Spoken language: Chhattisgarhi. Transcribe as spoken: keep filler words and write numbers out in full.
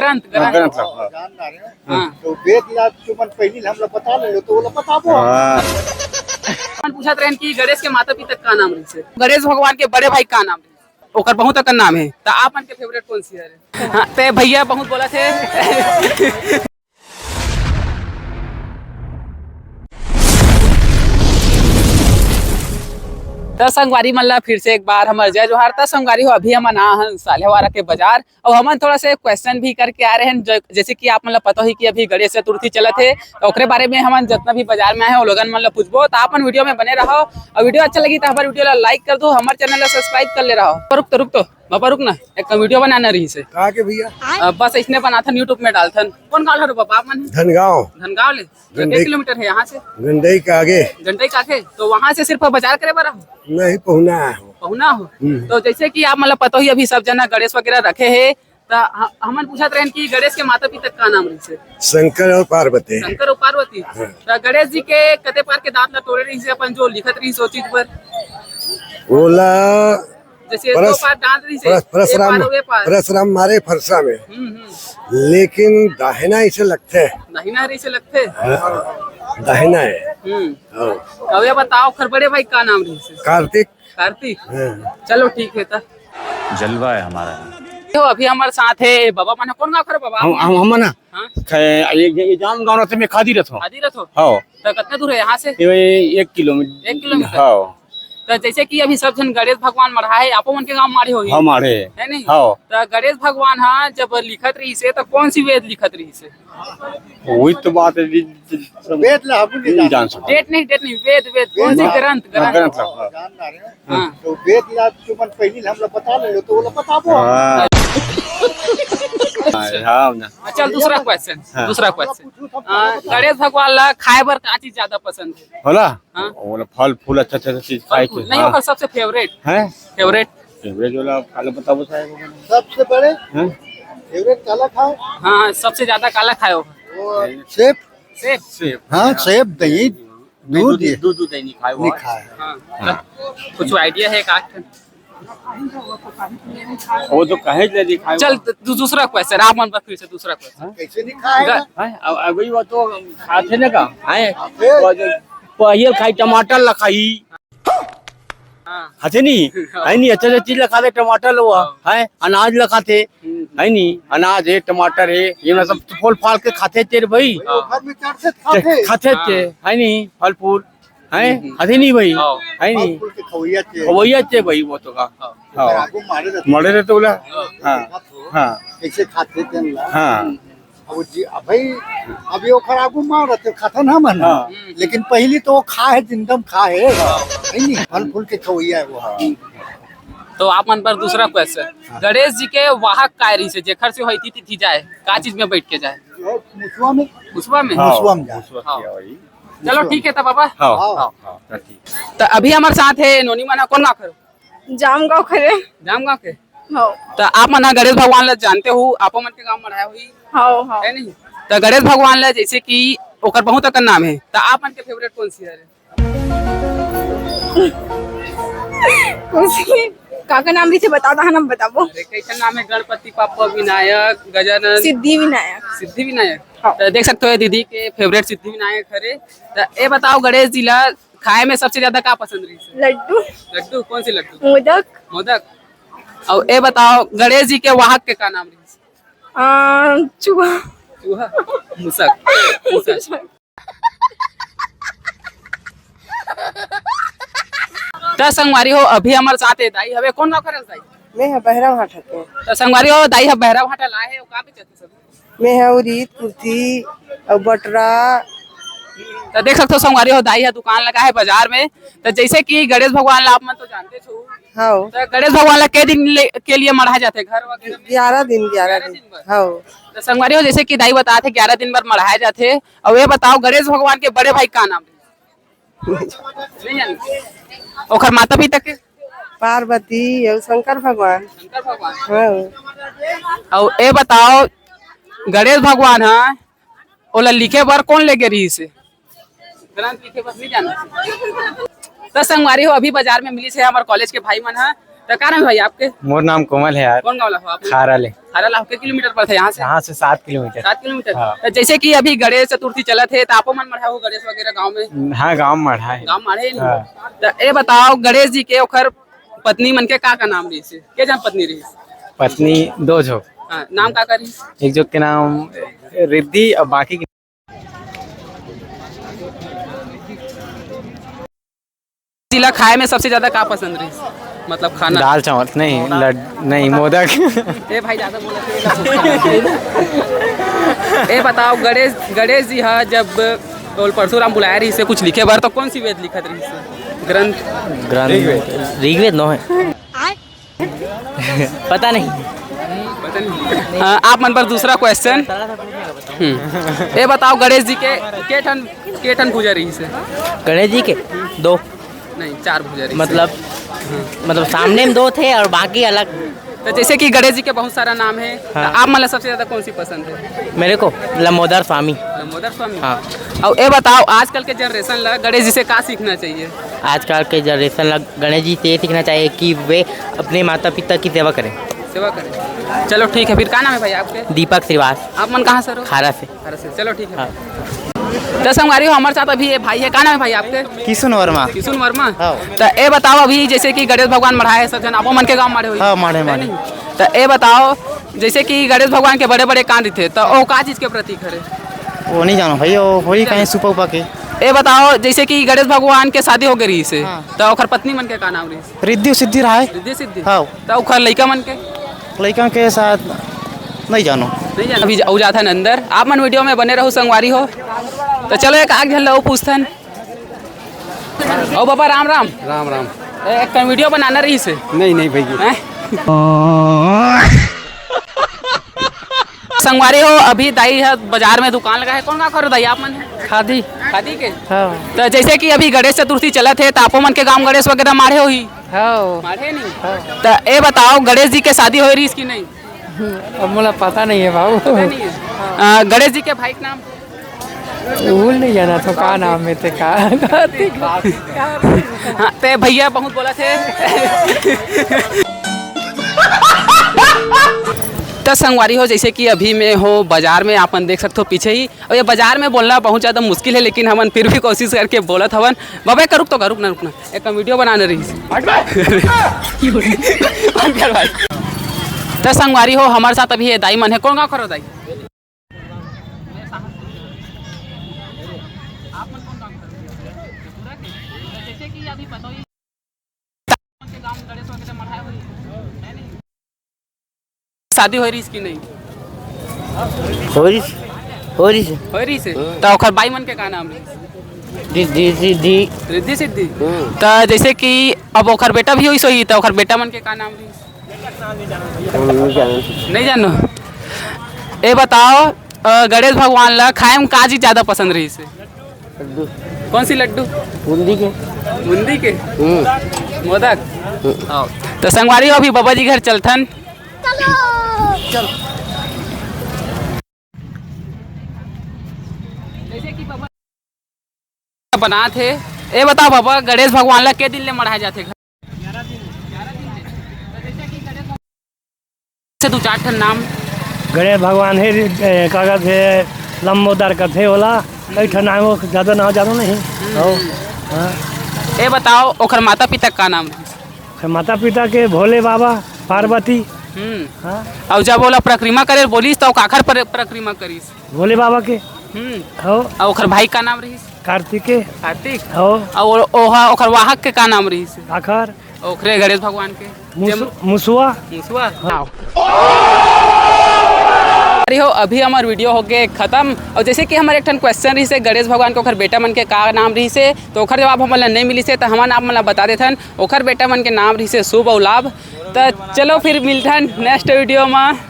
ग्रंथ, हाँ, ग्रंथ। ग्रंथ ला, हाँ। हाँ। तो वेद ला तुमन पहली हमला बता ले, तो ओला बताबो। हाँ। हमन पूछत रहन कि गणेश के माता पिता का नाम रहिसे? गणेश भगवान के बड़े भाई का नाम रहिसे? ओकर बहुत अकन नाम हे। त आप मन के फेवरेट कौन सी हरे? हाँ, ते भैया बहुत बोलथे। त संगवारी मन ला फिर से एक बार हमर जय जोहार। त संगवारी हो, अभी हमन आ हन सालेवारा के बाजार, अउ हमन थोड़ा से क्वेश्चन भी करके आ रहे हैं, ज-, जैसे कि आप मन ला पता होही कि अभी गणेश चतुर्थी चलत हे, त ओकरे बारे में हमन जतना भी बाजार में आए हैं, वो लोगन मन ला पूछबो। त आप मन वीडियो में बने रहो, अउ वीडियो अच्छा लगी त हमर वीडियो ला लाइक कर दो, हमर चैनल ला सब्सक्राइब कर ले रहो। रुक तो, रुक तो, बाबा रुक ना, एक वीडियो बनाना रहिसे। का के भैया? अ, बस इसने बनाथन, YouTube में डालथन। कौन गाँव हरो बाबा आप मन? धनगांव। धनगांव ले? तो गंडई। के किलोमीटर है यहाँ से? गंडई के आगे। गंडई के आगे? तो वहाँ से सिर्फ बाजार करे बर हो? नहीं, पहुना हो। पहुना हो? हम्म। तो जैसे कि आप मतलब पता ही अभी सब जना गणेश वगैरह रखे हैं, त ह-, हमन पूछत रहन कि गणेश के माता पिता का नाम रहिसे? शंकर और पार्वती। शंकर और पार्वती। हाँ। त गणेश जी के कते प्रकार के दांत ला टोरे रहिसे अपन जो लिखत रहिसे ओ चीज पर? ओला जैसे दो परस-, पार दांत रहिसे, परस-, ए परसराम, पार, ओ पार। परसराम मारे फरसा में। हम्म, हम्म। लेकिन दाहिना इसे लगथे। दाहिना रहिसे लगथे? हाँ, दाहिना है। हम्म। हाँ। अब ये बताओ, ओखर बड़े भाई का नाम रहिसे? कार्तिक। कार्तिक? हाँ। चलो ठीक है त। जलवा है हमारा। तो अभी हमर साथ है बाबा मन, कौन गाँव के हरो बाबा? हम, हम, हम ना। हाँ। खे-, ये, ये जाम गाँव रहते में खादी रहत हो। खादी रहत हो? हाँ। तो कितना दूर है यहाँ से? ये एक किलोमीटर। एक किलोमीटर? हाँ। तो जैसे कि अभी सब जन गणेश भगवान मढ़ा है, आपो मन के गाँव माढ़े होही। हाँ, माढ़े। है नहीं? हाँ। तो गणेश भगवान हाँ जब लिखत रहिसे तो कौन सी वेद लिखत रहिसे? वही तो बात है जी, सब वेद ला हम नहीं नहीं जान सकते। डेट नहीं, डेट नहीं, वेद, वेद, कौन सी हाँ। ग्रंथ, हाँ, ग्रंथ? ग्रंथ ला, हाँ। हाँ। तो वेद ला तुमन पहली हमला बता ले, तो ओला बताबो। हाँ। हाँ, हाँ, ना। अच्छा, दूसरा क्वेश्चन, हाँ। दूसरा क्वेश्चन। आ, गणेश भगवान ला खाए बर का चीज ज्यादा पसंद है? होला? हाँ। ओला फल फूल अच्छा अच्छा चीज खाए के, फल फूल। नहीं, हाँ। ओकर सबसे फेवरेट। हैं? फेवरेट। फेवरेट वाला काला बताबो साहब। सबसे बड़े? हैं? फेवरेट काला खाओ। हाँ, हाँ, सबसे ज्यादा काला खाए हो? वो सेब। सेब? सेब। हाँ, सेब, दही, नहीं, दूध दूध, ये। दूध, दूध नहीं खाए वो। नहीं खाए। हाँ। हाँ। कुछ आइडिया है का? वो तो कहे ले दिखाए चल, वो। तू दूसरा क्वेश्चन, आप मन पर फिर से दूसरा क्वेश्चन। हाँ? कैसे नहीं खाएगा? ग- हैं? अब, अब वही वो तो खाथे ना का? हैं? फिर? वो जो पहियल खाई, टमाटर ला खाई। हाँ। खाथे नहीं? है नहीं? अच्छा, अच्छा चीज ला खाथे, टमाटर ला हुआ, हाँ। है? अनाज ला खाथे, हम्म। है नहीं? अनाज है, टमाटर है, ये ना सब तो फल फाल के खाथे तेरे भाई। हाँ। घर में चढ़ते खाथे। खाथे हाँ। ते, है नहीं? फल फूल, है? हम्म। खाथे नहीं भाई? हाँ। है नहीं? फल फूल के खवैया थे। खवैया थे भाई वो तो का। हाँ। हाँ। आगू मारे रहते। मारे रहते बोला? हाँ। हाँ। हाँ। कैसे खाथे तेन ला? हाँ। अब जी, अब भाई, अभी ओखर आगू मार रहते, खाथन हमन। हाँ। लेकिन पहली तो वो खा है, जिंदम खा है। है नहीं? फल फूल के खवैया है वो। हाँ। तो आप मन पर दूसरा क्वेश्चन, गणेश जी के वाहक काय रहिसे, जेखर से होई थी, थी, थी जाए, का चीज में बैठ के जाए? वो मुसवा में। मुसवा में? हाँ, मुसवा में जाए। मुसवा हाँ। किया वही। चलो ठीक है तब बाबा। हाँ, हाँ। हाँ, हाँ, ठीक। तो अभी हमारे साथ है नोनी मना, कौन गाँव के? जाम गाँव के। जाम गाँव के? हाँ। तो आप मन ह गणेश भगवान ला जानते हो, आपो मन के गाँव मढ़ाए होही। हाँ, हाँ। है नहीं? तो गणेश भगवान ला जैसे कि ओकर बहुत अकन नाम है, तो आप मन के फेवरेट कौन सी है? कौन सी? का का नाम रहिसे बता दो, हम बताबो। अरे, कैसे नाम है? गणपति, पप्पा, विनायक, गजानन, सिद्धि विनायक। सिद्धि विनायक। हाँ। तो देख सकते हो, ये दीदी के फेवरेट सिद्धि विनायक हरे। तो ये बताओ, गणेश जी ला खाए में सबसे ज्यादा का पसंद रहिसे? लड्डू। लड्डू? कौन से लड्डू? मोदक। मोदक। और ये बताओ, गणेश जी के वाहक के का नाम रहिसे? आ, चूहा। चूहा? मुसक। मुसक। त संगवारी हो, अभी हमर साथ है दाई हवे। कौन गाँव के हरे दाई? मैं ह बहरा भाटा के। त संगवारी हो, दाई ह बहरा भाटा लाए है, वो का बेचत है सब? मैं ह उरीद, कुर्थी अउ बटरा। त देख सकते हो संगवारी हो, दाई ह दुकान लगा है बाजार में। त जैसे कि गणेश भगवान ला आप मन तो जानते हो, हाँ। त गणेश भगवान ला के दिन ले, के लिए मढ़ा जाते घर वगैरह में? ग्यारह दिन, ग्यारह ग्यारह दिन। दिन बर। हाँ। त संगवारी हो, जैसे कि दाई बताथे, ग्यारह दिन बर मढ़ाए जाथे। अउ ये बताओ, गणेश भगवान के बड़े भाई का नाम है? नहीं जानते। ओखर माता पिता के? पार्वती अउ शंकर भगवान। शंकर भगवान। हाँ। अउ ए बताओ, गणेश भगवान ह, ओला लिखे बर कौन लेगे रहिस हे? ग्रंथ लिखे बर नहीं जाना। त संगवारी हो, अभी बाजार में मिलिस हे हमर कॉलेज के भाई मन ह, तो का नाम हे भाई आपके? मोर नाम कोमल हे यार। कौन गाँव ला हो आप? खारा ले। खारा ला हो, के किलोमीटर पड़थे यहाँ से? यहाँ से सात किलोमीटर। सात किलोमीटर। हाँ। तो जैसे कि अभी गणेश चतुर्थी चलत हे, तो आपो मन मढ़ा हो गणेश वगैरह गाँव में? हाँ, गाँव में मढ़ा हे। गाँव में मढ़े नहीं? हाँ। तो ये बताओ, गणेश जी के ओखर पत्नी मन के का का नाम रहिस हे? के झन पत्नी रहिस? पत्नी दो झो। हाँ, नाम का का रहिस? एक झो के नाम रिद्धि और बाकी के जिला खाए में सबसे ज्यादा का पसंद रहिस? मतलब खाना? दाल चावल, नहीं, लड-, नहीं, मोदक। ए भाई, ज्यादा बोला तो ए बताओ, गणेश, गणेश जी हा जब ओल परसुराम बुलाए रहिस हे कुछ लिखे बर, तो कौन सी वेद लिखत रहिस हे? ग्रंथ? ग्रंथ ऋग्वेद। ऋग्वेद नो हे। पता नहीं। पता नहीं। अ, आप मन पर दूसरा question। हम्म। ये बताओ, गणेश जी के के ठन, के ठन भुजा रहिस हे? गणेश जी के दो। नहीं, चार भुजा रहिस हे। मतलब, मतलब सामने में दो थे और बाकी अलग। तो जैसे कि गणेश जी के बहुत सारा नाम हे, हाँ। तो आप मन ला सबसे ज्यादा कौन सी पसंद हे? मेरे को लंबोदर स्वामी। लंबोदर स्वामी? हाँ। और ये बताओ, आजकल के generation ला गणेश जी से का सीखना चाहिए? आजकल के generation ला गणेश जी से ये सीखना चाहिए कि वे अपने माता पिता की सेवा करें। सेवा करें। चलो ठीक है, फिर का नाम है भाई आपके? दीपक श्रीवास। आप मन कहाँ से हो? खारा से। खारा से। चलो ठीक है। हाँ। तो संगवारी हो, हमारे साथ अभी ये भाई है, का नाम है भाई आपके? किशुन वर्मा। किशुन वर्मा। हाँ। तो ये बताओ, अभी जैसे कि गणेश भगवान मढ़ाए हे, सब झन आपो मन के गाँव मढ़े होही। हाँ, मढ़े, है मढ़े। नहीं? तो ये बताओ, जैसे कि गणेश भगवान के बड़े बड़े कान रहिथे, तो वो का चीज के प्रतीक हरे? वो नहीं जानो भाई, वो होही कहीं सुपा उपा के। ये बताओ, जैसे कि गणेश भगवान के शादी हो गई रहिस हे, हाँ। तो ओखर पत्नी मन के का नाम रहिस? रिद्धि सिद्धि रहाय। रिद्धि सिद्धि? हाँ। तो ओखर लइका मन के? लइका के साथ नहीं जानो। नहीं जानो। अभी जा-, अउ जाथन अंदर, आप मन video में बने रहू संगवारी हो। तो चलो एक आग झन ला अउ पूछथन। ओ बाबा, राम राम। राम राम। ए, एक video बनाना रहिस हे। नहीं, नहीं भैया। हैं? संगवारी हो, अभी दाई ह बाजार में दुकान लगाए हे। कौन गाँव के हरो दाई आप मन? खादी। खादी के? हाँ। तो जैसे कि अभी गणेश चतुर्थी चलत हे, तो आपो मन के गाँव गणेश वगैरह माढ़े होही? हाँ। माढ़े नहीं? हाँ। तो ये बताओ, गणेश जी के शादी होए रहिस कि नहीं? अब मोला पता नहीं है बाबू। पता नहीं है। अ, गणेश जी के भाई के नाम? भूल नहीं जाना तो का नाम है ते का? हाँ, ते भैया बहुत बोला थे। त संगवारी हो, जैसे कि अभी मैं हो बाजार में, आपन देख सकथो पीछे ही, और ये बाजार में बोलना बहुत ज्यादा मुश्किल है, लेकिन हमन फिर भी कोशिश करके बोलत हवन। बाबा, एक रुक तो, रुक ना, रुक ना, एक video बनाना रहिस। त संगवारी हो, हमारे साथ अभी ये दाई मन है। कौन गाँव के हरो दाई? शादी होए रहिस कि नहीं? होए रहिस, होए रहिस। होए रहिस हे? हम्म। त ओखर बाई मन के का नाम रहिस? रिद्धि सिद्धि। रिद्धि सिद्धि? हम्म। त जैसे कि अब ओखर बेटा भी होइस होही, त ओखर बेटा मन के का नाम रहिस? हम नहीं जानन। नहीं जानो। ए बताओ, अ, गणेश भगवान ला खाए में का चीज ज्यादा पसंद रहिस हे? लड्डू। कौन सी लड्डू? बूंदी के। बूंदी के? हम्म। मोदक? हम्म। आओ। तो संगवारी हो, अभी बाबा जी घर चलथन। चलो। बनात हे। ए बताओ बाबा, गणेश भगवान ला के दिन ले मढ़ाए जाथे घर? से दू चार ठन नाम। गणेश भगवान हे, ए, का कथे, लंबोदर कथे ओला, कई ठन नाम, वो ज्यादा नाम जानो नहीं। हम्म। हो, हाँ। ए बताओ, ओखर माता पिता का नाम रहिस? ओखर माता पिता के भोले बाबा, पार्वती। हम्म। हाँ। अउ जब ओला परिक्रमा करे बोलिस, त काखर पर-, परिक्रमा करिस? भोले बाबा के। हम्म। हो। अउ ओखर भाई का नाम रहिस? कार्तिके। कार्तिक? हो। अउ ओ-, ओहा, ओखर वाहक के का नाम रहिस? आखर। ओखरे गणेश भगवान के। मुसु-, जेम-, मुसुआ। मुसुआ? हाँ। अरे हो, अभी हमार video हो गए खत्म। और जैसे कि हमारे एक ठन question रहिस हे, गणेश भगवान के ओखर बेटा मन के का नाम रहिस हे, तो ओखर जवाब हमन ला नहीं मिलिस हे, तो हमन आप मन ला बता देथन, ओखर बेटा मन के नाम रहिस हे शुभ और लाभ। तो चलो फिर मिलथन next video में।